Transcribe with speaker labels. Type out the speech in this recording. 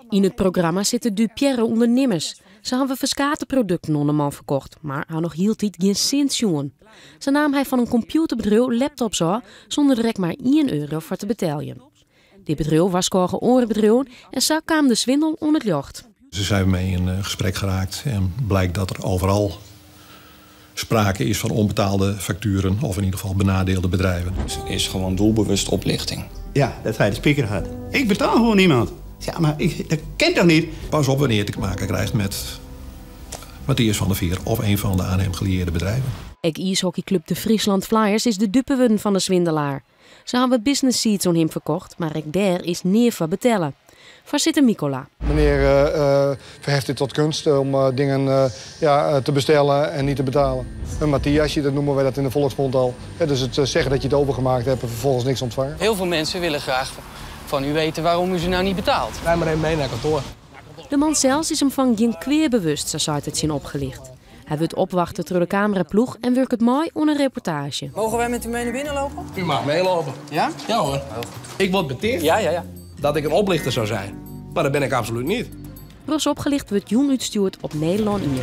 Speaker 1: Yn it programma sitte dupearre ûndernimmers. Se hawwe ferskate produkten oan de man ferkocht, mar ha noch hieltyd gjin sint sjoen. Sa naam hy fan in kompjûterbedriuw laptops ôf sûnder der ek mar ien euro foar te beteljen. Dit bedriuw warskôge oare bedriuwen en sa kaam de swindel oan it ljocht.
Speaker 2: Ze zijn mee in eh, gesprek geraakt en blijkt dat er overal sprake is van onbetaalde facturen of in ieder geval benadeelde bedrijven.
Speaker 3: Het is gewoon doelbewust oplichting.
Speaker 4: Ja, dat hij de speaker had. Ik betaal gewoon niemand. Ja, maar ik, dat kent toch niet?
Speaker 2: Pas op wanneer je te maken krijgt met Matthias van der Veer of een van de aan hem gelieerde bedrijven.
Speaker 1: Ek iishockeyclub de Friesland Flyers is de dupe wurden fan de swindelaar. Se hawwe business seats oan him ferkocht, mar ek dêr is nea foar betelle. Foarsitter Mikola.
Speaker 5: Meneer verheft dit tot kunst om dingen, ja, te bestellen en niet te betalen. Een Matthiasje, dat noemen wij dat in de volksmond al. Dus het zeggen dat je het overgemaakt hebt en vervolgens niks ontvangen.
Speaker 6: Heel veel mensen willen graag van u weten waarom u ze nou niet betaalt.
Speaker 7: Rij maar even mee naar kantoor.
Speaker 1: De man sels is him fan gjin kwea bewust, sa seit er tsjin Opgelicht. Hy wurdt opwachte troch de kameraploech en wurket mei oan in reportaazje.
Speaker 6: Mogen wij met u mee naar binnen lopen?
Speaker 7: U mag meelopen.
Speaker 6: Ja?
Speaker 7: Ja hoor. Ik word beticht
Speaker 6: Ja.
Speaker 7: dat ik een oplichter zou zijn. Maar dat ben ik absoluut niet.
Speaker 1: Ros Opgelicht wurdt jûn útstjoerd op Nederlân ien.